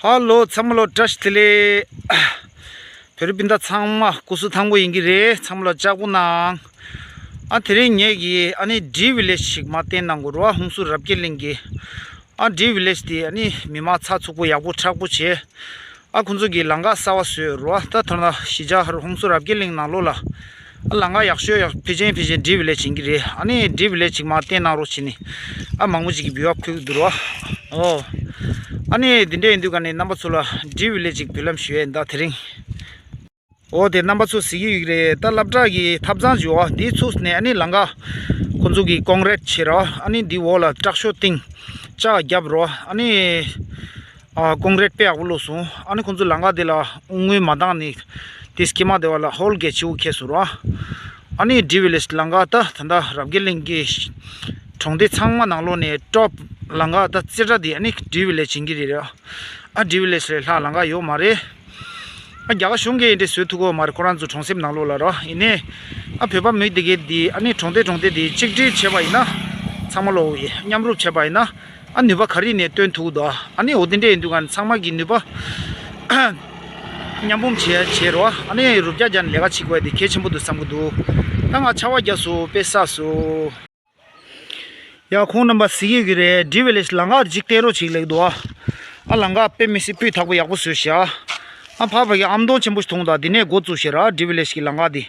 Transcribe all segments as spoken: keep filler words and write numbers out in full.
ཨ་ལོ་ཚང་མ་ལོ་བཀྲ་ཤིས་བདེ་ལེགས། བོད་རིགས་སྤུན་ཟླ་ཚང་མ་སྐུ་གཟུགས་ཐང་པོ་ཡིན་གྱི་རེད། ཚང་མ་ལོ་ལྕགས་པོ་གནང་། ཨ་དེ་རིང་ངེད་ཀྱིས་ཨ་ནི་ཌི་ཝི་ལེཇ་ཞིག་མར་བསྟན་གནང་དགོས་རེད་བ། ཧུན་སུར་རབ་རྒྱས་གླིང་གི། ཨ་ཌི་ཝི་ལེཇ་དེ་ཨ་ནི་མི་མང་ཚགས་ཚུད་པོ་ཡག་པོ་མཁྲེགས་པོ་བྱས། ཨ་ཁོང་ཚོ་གིས་ལམ་ཁ་གསར་པ་བཟོས་རེད་བ། ད་ཐོག་ན་གཞིས་ཆགས་ཧུན་སུར་རབ་རྒྱས་གླིང་ནང་ལོགས་ལ། ཨ་ལམ་ཁ་ཡག་ཤོས་ཡག་ཕལ་ཆེར་ཕལ་ཆེར་ཌི་ཝི་ལེཇ་ཡིན་གྱི་རེད། ཨ་ནི་ཌི་ཝི་ལེཇ་ཅིག་མར་བསྟན་གནང་རོགས་བྱས་ནས། ཨ་མང་པོ་ཅིག་གིས་འབུལ་བ་ཕུལ་གྱི་འདུག་རོ། ཨོ། ཨ་ནི་འདི་འདྲ་ཡིན་དུས་ག་ནས་རྣམ་པ་ཚོ་ལ་ཌི་ཝི་ལེཇ་ཅིག་འབུལ་ལམ་ཞུ་ཡས་ཡིན་ད་དེ་རིང་། ཨོ་དེ་རྣམ་པ་ཚོ་གཟིགས་ཀྱི་ཡོད་ཀྱི་རེད། ད་སློབ་གྲྭ་གི་ཐབ་ཚང་ཅིག་ཡོད་འདིའི་ཚུགས་ནས་ཨ་ནི་ལམ་ཁ་ཁོང་ཚོ་གིས་ཀོང་རེཊ་བྱས་རོ། ཨ་ནི་འདི་འོག་ལ་ཏྲག་ཤོས་སྟེང་ལྕགས་བརྒྱབ་རོ། ཨ་ནི། ཨ་ཀོང་རེཊ་དཔེ་ཡག་པོ་བླུགས་སོང་། ཨ་ནི་ཁོང་ཚོ་ལམ་ཁ་དེ་ལ་དངུལ་མ་བཏང་ནས་དེ་སྐྱེས་མ་དེ་བ་ལ་ཧོལ་གྱི་ཆེ་བོ་ཁེལ་སོང་ར། ཨ་ནི་ཌི་ཝི་ལེཇ་ལམ་ཁ་ད་ད་ལྟ་རབ་རྒྱས་གླིང་གི་གྲོང་སྡེ་ཚང་མ་ནང་ལོགས་ནས་ཊོབ་ལམ་ཁ་ད་རྩེ་གྲ་དེ་ཨ་ནི་ཌི་ཝི་ལེཇ་ཡིན་གྱི་རེད་ར། ཨ་ཌི་ཝི་ལེཇ་ལས་ལྷག་ལམ་ཁ་ཡོད་མ་རེད། ཨ་རྒྱ་གར་གཞུང་གིས་འདི་འདྲ་བཟོ་ཐུབ་ཀྱི་ཡོད་མ་རེད། ཁོ་རང་ཚོ་གྲོང་གསེབ་ནང་ལོགས་ལ་ར། ཡིན་ནའི་ཨ་བོད་པ་མི་དེ་གས་དེ་ཨ་ནི་གྲོང་སྡེ་གྲོང་སྡེ་དེ་གཅིག་སྒྲིལ་བྱས་པ་ཡིན་ན་ཚང་མ་ལོ་མཉམ་རུབ་བྱས་པ་ཡིན་ན། ཨ་ནུས་པ་ག་རེ་ནས་བཏོན་ཐུབ་འདུག་ཨ་ནི་འོ་དེ་འདྲས་ཡིན་དུས་ག་ཚང་མ་གི་ནུས་པ་མཉམ་སྤུངས་བྱས་བྱས་རོ། ཨ་ནི་རུབ་རྒྱག་རྒྱག་ནས་ལས་ཀ་བྱེད་དགོས་ཡ་དེ་གལ་ཆེན་པོ་འདུག་བསམ་གི་འདུག་ད་ང་ཆར་པ་རྒྱག་སོང་། དཔེ་བསགས་སོང་། ཡ་ཁོང་རྣམ་པ་གཟིགས་ཡོད་ཀྱི་རེད། ཌི་ཝི་ལེཇ་ལམ་ཁ་འཇིག་རྟེན་རོ་ཅིག་ལེགས་འདུག་ཨ་ལམ་ཁ་དཔེ་མི་སྲིད་སྤུས་དག་པོ་ཡག་པོ་བཟོས་ཤག་ཨ་ཕ་བ་གི་ཨམ་སྡོང་ཆེན་པོ་ཞིག་མཐོང་འདུག་དེ་ནས་འགོ་བཙུགས་ཤག་ར། ཌི་ཝི་ལེཇ་གི་ལམ་ཁ་དེ་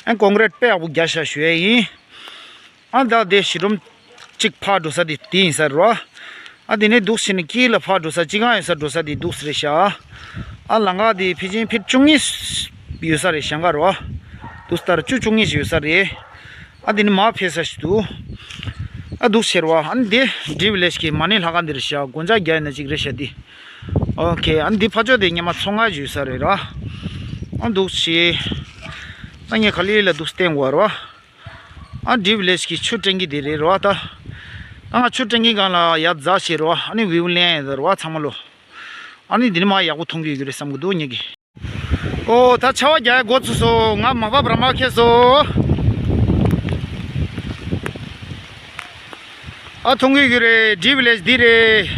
ཨ་ཀོང་རེཊ་དཔེ་ཡག་པོ་རྒྱག་ཤག་ཞུ་ཡ་ཡིན། ཨ་ད་དེ་གཞིས་གྲོང་གཅིག་ཕར་འགྲོ་ས་དེ་དེ་ཡིན་ས་རེད་བ། ཨ་དེ་ནས་འདུག་ཕྱིན་ནས་དཀྱིལ་ལ་ཕར་འགྲོ་ས་སྤྱི་ཁང་ཡོད་ས་འགྲོ་ས་དེ་འདུག་ས་རེད་ཤག་ཨ་ལམ་ཁ་དེ་ཕལ་ཆེར་ཕིཊ་བཅུ་གཉིས་ཡོད་ས་རེད། ཞེང་ཁ་རེད་བ། འདུག་ལྟར་བཅུ་བཅུ་གཉིས་ཡོད་ས་རེད། ཨ་དེ་ནས་མར་ཕེབས་ས་ཞིག་འདུག་ཨ་འདུག་ཟེར་བ། ཨ་ནི་དེ་ཌི་ཝི་ལེཇ་གི་མ་ཎི་ལྷ་ཁང་འདི་རེད་ཤག་སྒོ་ལྕགས་རྒྱག་ཡོད་ན་ཅིག་རེད་ཤག་དེ། ཨོ་ཁེ། ཨ་ནི་འདི་ཕར་ཕྱོགས་དེ་སྔོན་མ་ཚོང་ཁང་ཞིག་ཡོད་ས་རེད་ར། ཨ་འདུག་བྱས། ད་ངས་ག་ལེ་ལ་འདུག་བསྟན་དགོས་རེད་བ། ཨ་ཌི་ཝི་ལེཇ་གི་ཆུ་སྤྲིན་གི་དེ་རེད་རོ། ད་ད་ང་ཆུ་སྤྲིན་གི་སྒང་ལ་ཡར་འཛེགས་བྱས་རོ། ཨ་ནི་བིའུ་ལེན་ཡ་ཡོད་རོ་ཚང་མ་ལོ། ཨ་ནི་འདི་ནས་མར་ཡག་པོ་མཐོང་གི་ཡོད་ཀྱི་རེད་བསམ་གི་འདུག་ངེད་ཀྱིས། ཨོ་ད་ཆར་པ་རྒྱག་ཡ་འགོ་ཚུགས་སོང་། ང་མ་པ་བར་མ་ཁེལ་སོང་། ཨ་མཐོང་གི་ཡོད་ཀྱི་རེད། ཌི་ཝི་ལེཇ་འདི་རེད།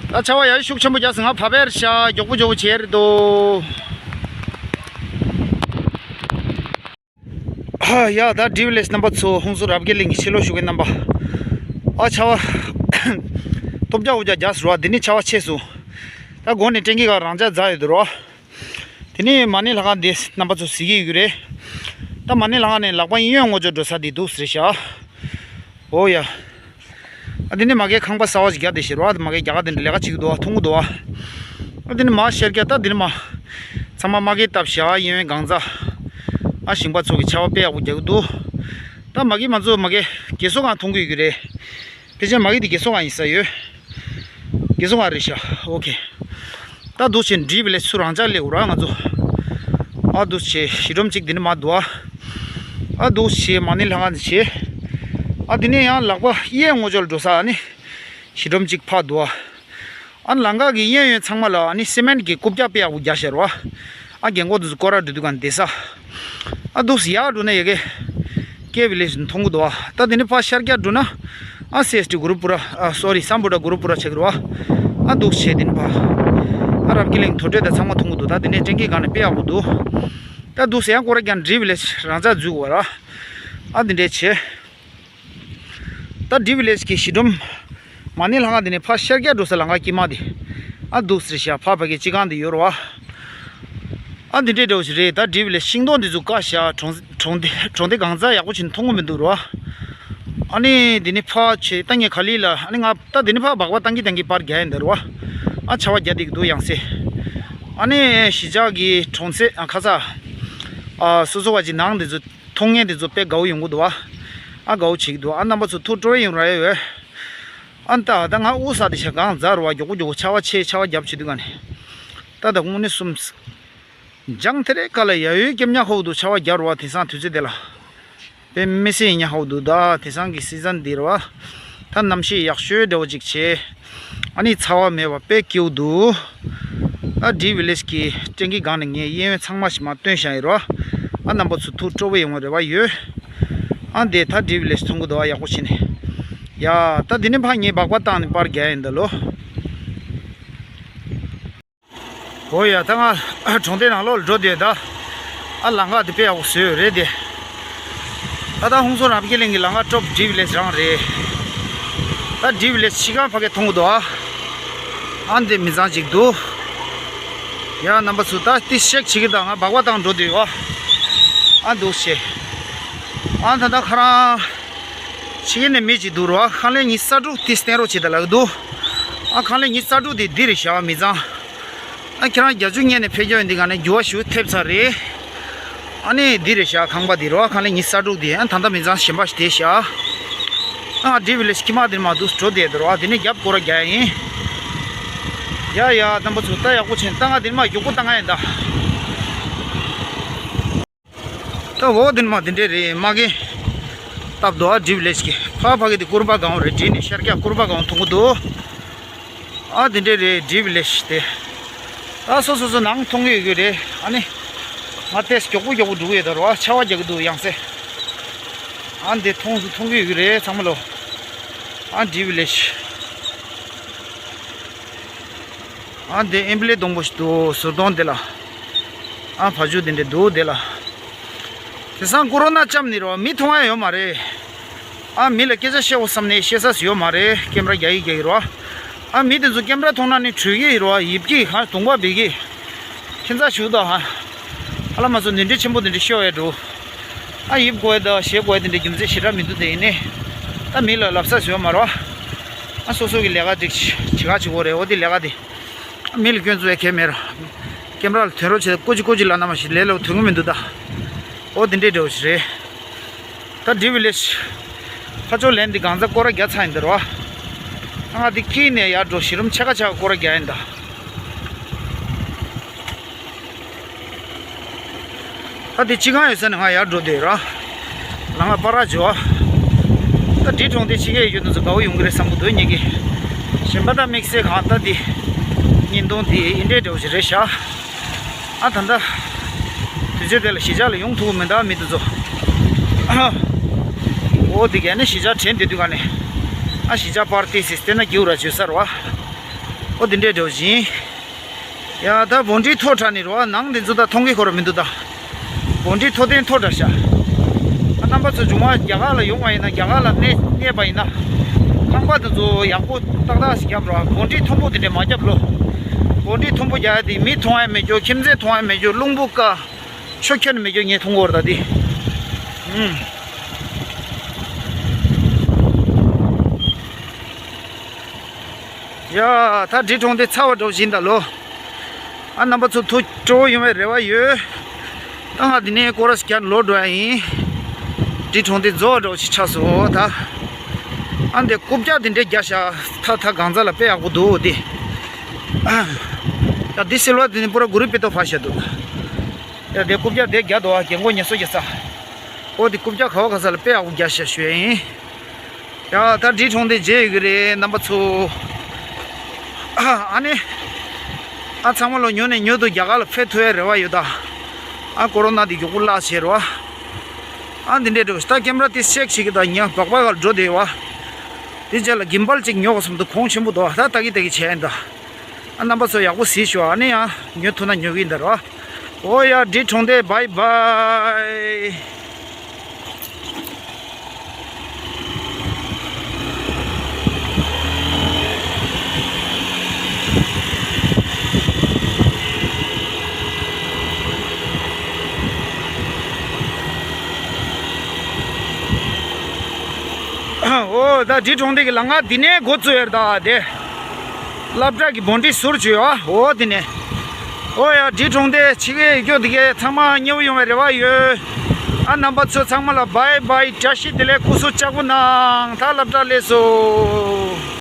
ད་ཆར་པ་ཡར་ཤུགས་ཆེན་པོ་རྒྱག་སོང་། ང་བབས་པ་ཡར་ཤག་མགྱོགས་པོ་མགྱོགས་པོ་བྱས་རེད་དོ། ཡ་ད་ཌི་ཝི་ལེཇ་རྣམ་པ་ཚོ། ཧུན་སུར་རབ་རྒྱས་གླིང་གི་ཕྱི་ལོགས་བཞུགས་མཁན་རྣམ་པ། ཨ་ཆར་པ་ཐོབ་རྒྱག་འུ་རྒྱག་རྒྱག་སོང་ར། འདི་ནས་ཆར་པ་ཆད་སོང་། ད་དགོང་ནས་སྤྲིན་གི་སྒང་རང་འཇགས་འཛེགས་ཡོད་དོ་ར། དེ་ནས་མ་ཎི་ལྷ་ཁང་འདི་རྣམ་པ་ཚོ་གཟིགས་ཀྱི་ཡོད་ཀྱི་རེད། ད་མ་ཎི་ལྷ་ཁང་ནས་ལག་པ་གཡས་གཡོན་ངོ་སྦྱོར་འགྲོ་ས་འདི་འདུག་ཟེར་ཤག་ཨོ་ཡ། ཨ་དེ་ནས་མ་གིའི་ཁང་པ་གསར་པ་ཞིག་རྒྱག་བསྡད་ཤག་ར། མ་གིའི་རྒྱ་གར་དེ་འདྲ་ལས་ཀ་བྱེད་ཀྱི་འདུག་བ། མཐོང་གི་འདུག་བ། ཨ་དེ་ནས་མ་ཤར་རྒྱག་ད་དེ་ནས་མ་ཚང་མ་མ་གིའི་སྟབས་ཤག་གཡས་གཡོན་གང་ཚ། ཨ་ཞིང་པ་ཚོ་གི་ཆར་པ་དཔེ་ཡག་པོ་རྒྱག་གི་འདུག་ད་མ་གིའི་མ་ཚོ་མ་གིའི་རྒས་གསོ་ཁང་མཐོང་གི་ཡོད་ཀྱི་རེད། ཕལ་ཆེར་མ་གི་འདི་རྒས་གསོ་ཁང་ཡིན་ས་ཡོད། རྒས་གསོ་ཁང་རེད་ཤག་ཨོ་ཁེ། ད་འདུག་བྱས་ཌི་ཝི་ལེཇ་ཚུར་རང་འཇགས་སླེབས་འོ་ར་ང་ཚོ། ཨ་འདུག་བྱས་གཞིས་གྲོང་གཅིག་འདི་ནས་མར་འདུག་ཨ། ཨ་འདུག་བྱས་མ་ཎི་ལྷ་ཁང་འདི་བྱས། ཨ་འདི་ནས་ཡང་ལག་པ་གཡས་ངོ་སྦྱོར་འགྲོ་ས་ཨ་ནི། གཞིས་གྲོང་གཅིག་ཕར་འདུག་ཨ། ཨ་ནི་ལམ་ཁ་གི་གཡས་གཡོན་ཚང་མ་ལ་ཨ་ནི་སི་མེན་གྱི་རྐུབ་བཀྱག་དཔེ་ཡག་པོ་རྒྱག་བཞག་རོ། ཨ་རྒན་གོག་དེ་ཚོ་སྐོར་ར་འགྲོ་དུས་ག་བསྡད་ས། ཨ་འདུག་སེ་ཡར་འགྲོ་ན་ཡ་གི་ཀེ་ཝི་ལེཇ་མཐོང་གི་འདུག་བ། ད་དེ་ནས་ཕར་ཤར་རྒྱག་འགྲོ་ན་ཨ་སི་ཨེས་ཊི་གུ་རུ་པུ་ར། ཨ་སོ་རི་སམ་བྷོ་ཊ་གུ་རུ་པུ་ར་ཆགས་ཀྱི་རེད་བ། ཨ་འདུག་སེ་དེ་ནས་ཕར་ཨ་རབ་རྒྱས་གླིང་དོ་ཊེ་དང་ཚང་མ་མཐོང་གི་འདུག་ད་དེ་ནས་སྤྲིན་གྱི་སྒང་ནས་དཔེ་ཡག་པོ་འདུག་ད་འདུག་སེ་ཡང་སྐོར་ར་རྒྱག་ཌི་ཝི་ལེཇ་རང་འཇགས་འཛུལ་དགོས་ར། ཨ་དེ་འདྲས་བྱས། ད་ཌི་ཝི་ལེཇ་གི་གཞིས་གྲོང་མ་ཎི་ལྷ་ཁང་དེ་ནས་ཕར་ཤར་རྒྱག་འགྲོ་ས་ལམ་ཁ་དཀྱིལ་མ་དེ། ཨ་འདུག་ཟེར་ཤག་ཕར་ཕ་གི་སྤྱི་ཁང་དེ་ཡོད་རེད་བ། ཨ་འདི་འདྲའི་འདྲ་བོ་ཞིག་རེད། ད་ཌི་ཝི་ལེཇ་ཤིང་སྡོང་འདི་ཚོ་བཀག་ཤག་གྲོང་གྲོང་སྡེ་གྲོང་སྡེ་གང་ཚ་ཡག་པོ་བྱས་ནས་མཐོང་གི་མི་འདུག་རེད་བ། ཨ་ནི་འདི་ནས་ཕར་ཆེ་ད་ངས་ག་ལེ་ལ་ཨ་ནི་ང་ད་འདི་ནས་ཕར་སྦག་སྦག་བཏང་གི་བཏང་གི་པར་རྒྱག་ཡིན་ད་རེད་བ། ཨ་ཆར་པ་རྒྱག་བསྡད་ཀྱི་འདུག་ཡང་སེ། ཨ་ནི་གཞིས་ཆགས་ཀྱི་གྲོང་གསེབ་ཨ་ཁ་ཚ། ཨ་སོ་སོ་བ་ཅིག་ནང་འདི་ཚོ། མཐོང་མཁན་དེ་ཚོ་དཔེ་དགའ་བོ་ཡོང་གི་འདུག་བ། ཨ་དགའ་བོ་བྱེད་ཀྱི་འདུག་ཨ་རྣམ་པ་ཚོ་ཐུགས་སྤྲོ་བོ་ཡོང་ར་ཡོད། ཨ་ནི་ད་ད་ང་དབུགས་ས་དེ་ཤ་གང་འཛག་རུ་བ། མགྱོགས་པོ་མགྱོགས་པོ་ཆར་པ་ཆེ་ཆར་པ་རྒྱབ་བྱེད་དུས་ག་ནས། ད་ད་དངོས་གནས་གསུམ། འཇང་དེ་རེ་ཀ་ལ་ཡ་ཡོད་སྐྱེམ་ཉ་ཧོ་འདུག་ཆར་པ་རྒྱབ་རུ་བ་དེང་སང་དུས་ཚོད་དེ་ལ། དཔེ་མི་སྲིད་ཉ་ཧོ་འདུག་ད་དེང་སང་གི་སི་ཛན་འདི་རུ་བ། ད་གནམ་གཤིས་ཡག་ཤོས་འདྲ་བོ་ཅིག་བྱས། ཨ་ནི་ཚ་བ་མེད་པ་དཔེ་སྐྱིད་པོ་འདུག་ཨ་ཌི་ཝི་ལེཇ་གི་སྤྲིན་གྱི་སྒང་ནས་ངས་གཡས་གཡོན་ཚང་མ་ཞིག་མར་སྟོན་བཞག་ཡིན་རོ། ཨ་རྣམ་པ་ཚོ་ཐུགས་སྤྲོ་བོ་ཡོང་བའི་རེ་བ་ཡོད། ཨ་འདི་ད་ཌི་ཝི་ལེཇ་མཐོང་གི་འདུག་ཨ་ཡག་པོ་བྱས་ནས། ཡ་ད་འདི་ནས་ཕར་ངས་སྦག་སྦག་བཏང་ནས་པར་རྒྱག་ཡིན་ད་ལོ། ཨོ་ཡ། ད་ང་གྲོང་སྡེ་ནང་ལོགས་ལ་འགྲོ་དུས་ད། ཨ་ལམ་ཁ་དེ་དཔེ་ཡག་པོ་བཟོས་ཡོད་རེད་དེ། ད་ད་ཧུང་སོ་རང་སྐྱིད་གླིང་གི་ལམ་ཁ་ཊོབ་ཌི་བི་ལེ་ཇི་རང་རེད། ད་ཌི་བི་ལེ་ཇི་ཕྱི་ཁ་ཕ་གི་མཐོང་གི་འདུག་ཨ། ཨ་འདི་མི་ཚང་ཅིག་འདུག་ཡ་རྣམ་པ་ཚོ་ད་ཏི་ཤེག་བྱེད་ཀྱི་དང་ང་སྦག་སྦག་བཏང་འགྲོ་དུས་ཨ། ཨ་འདུག་ཤེ། ཨ་ད་ད་ཁ་རང་། ཕྱི་ཁ་ནས་མི་ཅིག་འདུག་རོ། ཁང་ལས་ཉི་ཤུ་རྩ་དྲུག་དེ་བསྟན་རོགས་བྱེད་ད་ལབ་ཀྱི་འདུག་ཨ་ཁང་ལས་ཉི་ཤུ་རྩ་དྲུག་དེ་འདི་རེད་ཤག་མི་ཚང་། ཨ་ཁྱེད་རང་བརྒྱད་ཅུ་ཉལ་ནས་ཕེབས་རྒྱུ་ཡིན་འདི་ག་ནས་འགྱུར་བ་ཞིག་ཐེབས་ཚར་རེད། ཨ་ནི་འདི་རེད་ཤག་ཁང་པ་འདི་རོ། ཁང་ལས་ཉི་ཤུ་རྩ་དྲུག་དེ་ཨ་ད་ལྟ་མི་ཚང་གཞན་པ་ཞིག་བསྡད་ཤག་ཨ་ཌི་བི་ལེ་ཇི་ཁྱི་མ་འདིར་མ་འདུག་འགྲོ་བསྡད་འདུག་རོ། ཨ་འདི་ནས་རྒྱབ་སྐོར་ར་རྒྱག་ཡིན། ཡ་ཡ་རྣམ་པ་ཚོ་ད་ཡག་པོ་བྱས་ད་ང་འདིར་མ་མགྱོགས་པོ་བཏང་ང་ཡིན་ད། ད་འོ་དེ་ནས་མ་དེ་འདྲས་རེད་མ་གི། སྟབས་འདུག་ཨ་ཌི་བི་ལེ་ཇི་གི་ཕ་ཕ་གི་དེ་སྐོར་པ་གང་རེད་དྲིས་ནས་ཤར་རྒྱག་སྐོར་པ་གང་མཐོང་གི་འདུག་ཨ་དེ་འདྲས་རེད་ཌི་བི་ལེ་ཇི་དེ། ད་སོ་སོ་སོ་ནང་མཐོང་གི་ཡོད་གི་རེད། ཨ་ནི་ང་ཏེས་མགྱོགས་པོ་མགྱོགས་པོ་འགྲོ་གི་ཡོད་ད་རོ། ཨ་ཆར་པ་རྒྱག་གི་འདུག་ཡང་སེ། ཨ་འདི་མཐོང་མཐོང་གི་ཡོད་གི་རེད་ཚང་མ་ལོ། ཨ་ཌི་བི་ལེ་ཇི། ཨ་འདི་ཨེམ་བི་ལེ་སྡོང་པོ་ཞིག་འདུག་ཟུར་སྡོང་འདི་ལ། ཨ་བ་ཕྱུགས་འདི་འདྲ་འདུག་འདི་ལ། དེང་སང་ཀོ་རོ་ན་བཅོམ་ནི་རོ་མི་མཐོང་ཡ་ཡོད་མ་རེད། ཨ་མི་ལ་སྐད་ཆ་བཤད་འོ་བསམ་ནས་བཤད་ས་ཡོད་མ་རེད། ཀེམ་ར་རྒྱག་གི་རྒྱག་གི་རོ། ཨ་མི་དེ་ཚོ་ཀེམ་ར་མཐོང་ན་ནི་བྲོས་ཀྱི་རོ། ཡིབ་ཀྱི་གང་གདོང་པ་བེ་གི། ཁྱེད་ཚ་ཞུ་དང་ཧ། ཨ་ལ་མ་ཚོ་འདི་འདྲའི་ཆེན་པོ་འདི་འདྲ་ཤོད་ཡ་འགྲོ། ཨ་ཡིབ་དགོས་དང་བཞེས་དགོས་དེ་འདྲའི་རྒྱུ་མཚན་ཞེ་དྲག་མི་འདུག་དེ་ཡིན་ནི། ད་མི་ལ་ལབ་ས་ཡོད་མ་རོ། ཨ་སོ་སོ་གི་ལས་ཀ་འགྲིག་བྱེད་ག་བྱེད་དགོས་རེད། འོ་དེ་ལས་ཀ་དེ། མི་ལ་སྐྱོན་འཛུགས་ཡ་གལ་མེད་ར། ཀེམ་ར་ལ་ཐོན་རོགས་བྱེད་ཀོ་ཅི་ཀོ་ཅི་ལ་ན་མ་ཞིག་ལས་ལོ་ཐོན་གི་མི་འདུག་ད། ཨོ་དེ་འདྲའི་འདྲ་བོ་ཞིག་རེད། ད་ཌི་བི་ལེ་ཇི། ཕ་ཅོ་ལན་འདི་གང་ཚ་སྐོར་ར་རྒྱག་ཚར་ཡིན་འདི་རོ། ང་འདི་སྐྱིད་ནས་ཡར་འགྲོ་ཞི་རུམ་ཆེ་ཁ་ཆེ་ཁ་སྐོར་ར་རྒྱག་ཡིན་ད། ད་དེ་ཅི་གང་ཡོད་ས་ནས་ང་ཡར་འགྲོ་བསྡད་ར། ལམ་ཁ་སྤར་ར་འཇོ། ད་འབྲི་གྲོང་སྡེ་ཕྱི་རྒྱལ་ཡོད་དུས་ཚོད་དགའ་བོ་ཡོང་གི་རེད་བསམ་གི་འདུག་ཉིད་ཀྱི། གཞན་པ་ད་དམིགས་བསལ་གང་ལྟར་འདི། བརྙན་ཐུང་འདི་ཨིན་འདྲའི་འདྲ་བོ་ཞིག་རེད་ཤག་ཨ་ད་ལྟ། དུས་ཚོད་དེ་ལ་གཞིས་ཆགས་ལ་ཡོང་ཐུབ་ཀྱི་མི་འདུག་མི་འདུག་ཚོ། ཨོ་དེ་གས་ནི་གཞིས་ཆགས་དྲན་བསྡད་དུས་ག་ནས། ཨ་གཞིས་ཆགས་པར་ཏི་སིས་བལྟས་ན་སྐྱིད་པོ་ར་བྱོས་ས་རེད་བ། ཨོ་དེ་འདྲའི་འདྲ་བོ་ཞིག་ཡིན། ཡ་ད་བོན་ཌི་མཐོ་དྲགས་ནི་རོ། ནང་དེ་ཚོ་ད་མཐོང་གི་ཁོ་ར་མི་འདུག་ད། བོན་ཌི་མཐོ་ལྡན་མཐོ་དྲགས་ཤག་ཨ་རྣམ་པ་ཚོ་བྱུང་བ་རྒྱ་གར་ལ་ཡོང་བ་ཡིན་ན། རྒྱ་གར་ལ་གནས་གནས་པ་ཡིན་ན། ཁང་པ་དེ་ཚོ་ཡག་པོ་ཏག་ཏག་ཞིག་རྒྱབ་རོགས། བོན་ཌི་མཐོན་པོ་དེ་འདྲས་མ་རྒྱབ་ལོ། བོན་ཌི་མཐོན་པོ་རྒྱག་ཡ་དེ་མི་མཐོང་ཡ་མེད་རྒྱུ། ཁྱིམ་མཚེས་མཐོང་ཡ་མེད་རྒྱུ། རླུང་བུ་ཀ་ཆོ་ཁྱོན་མེད་རྒྱུ་ངས་མཐོང་གི་ཡོད་རེད་ད་དེ། ཨུམ། ཡ་ད་འབྲི་གྲོང་སྡེ་ཚ་བ་འགྲོ་བཞིན་ད་ལོ། ཨ་རྣམ་པ་ཚོ་ཐུགས་སྤྲོ་བོ་ཡོང་བའི་རེ་བ་ཡོད། ད་ང་འདི་ནས་སྐོར་ར་ཞིག་རྒྱག་ལོག་འགྲོ་ཡ་ཡིན། འབྲི་གྲོང་སྡེ་རྫོགས་འགྲོ་ཞིག་ཆགས་སོང་ད། ཨ་འདི་རྐུབ་བཀྱག་འདི་འདྲས་རྒྱག་ཤག་ཐ་ཐ་གང་ཚ་ལ་དཔེ་ཡག་པོ་འདུག་འདི། ཡ་འདི་སིལ་བ་འདི་ནི་པུ་ར་གུ་རུ་པི་ཏོ་ཕ་ཤ་འདུག་ཡ་འདི་རྐུབ་བཀྱག་འདི་རྒྱག་འདུག་ཨ་རྒན་གོག་ངལ་གསོ་རྒྱག་ས། ཨོ་འདི་རྐུབ་བཀྱག་ག་བ་ག་ས་ལ་དཔེ་ཡག་པོ་རྒྱག་ཤག་ཞུ་ཡ་ཡིན། ཡ་ད་འབྲི་གྲོང་སྡེ་མཇལ་ཡོད་ཀྱི་རེད་རྣམ་པ་ཚོ། ཨ་ནི། ཨ་ཚང་མ་ལོ་མྱུར་ནས་མྱུར་དུ་རྒྱ་གར་ལ་ཕེབས་ཐུབ་ཡ་རེ་བ་ཡོད་ད། ཨ་ཀོ་རོ་ན་འདི་མགྱོགས་པོ་བརླག་བྱས་རོ། ཨ་འདི་འདྲས་འགྲོ་ད་ཀེམ་ར་དེ་སེག་ཞིག་གི་ད་ཉ་སྦག་སྦག་ག་ལ་འགྲོ་བསྡད་ཡོད་བ། དེ་རྗེས་ལ་གིམ་པལ་གཅིག་ཉོ་དགོས་བསམ་འདུག་གོང་ཆེན་པོ་འདུག་ད་ལྟ་གི་ལྟ་གི་བྱས་ཡིན་ད། ཨ་རྣམ་པ་ཚོ་ཡག་པོ་གཟིགས་ཤོག་ཨ་ནི་ཡང་ཉོ་ཐུབ་ན་ཉོ་གི་ཡིན་ད་རོ། ཨོ་ཡ་འབྲི་གྲོང་སྡེ་བའི་བའི། ཨོ་ད་འབྲི་གྲོང་སྡེ་གི་ལམ་ཁ་འདི་ནས་འགོ་བཙུགས་ཡོད་ད་དེ། སློབ་གྲྭ་གི་བོན་ཌི་ཟུར་བཅུག་ཡོད་ཨ་ཨོ་དེ་ནས། ཨོ་ཡ་འབྲི་གྲོང་སྡེ་ཕྱི་རྒྱལ་ཡོད་རྒྱུ་འདི་གའི་ཚང་མ་མཉེས་པོ་ཡོང་བའི་རེ་བ་ཡོད། ཨ་རྣམ་པ་ཚོ་ཚང་མ་ལ་བའི་བའི་བཀྲ་ཤིས་བདེ་ལེགས་སྐུ་གཟུགས་ལྕགས་པོ་གནང་ད་སློབ་གྲྭ་སླེབས་སོ།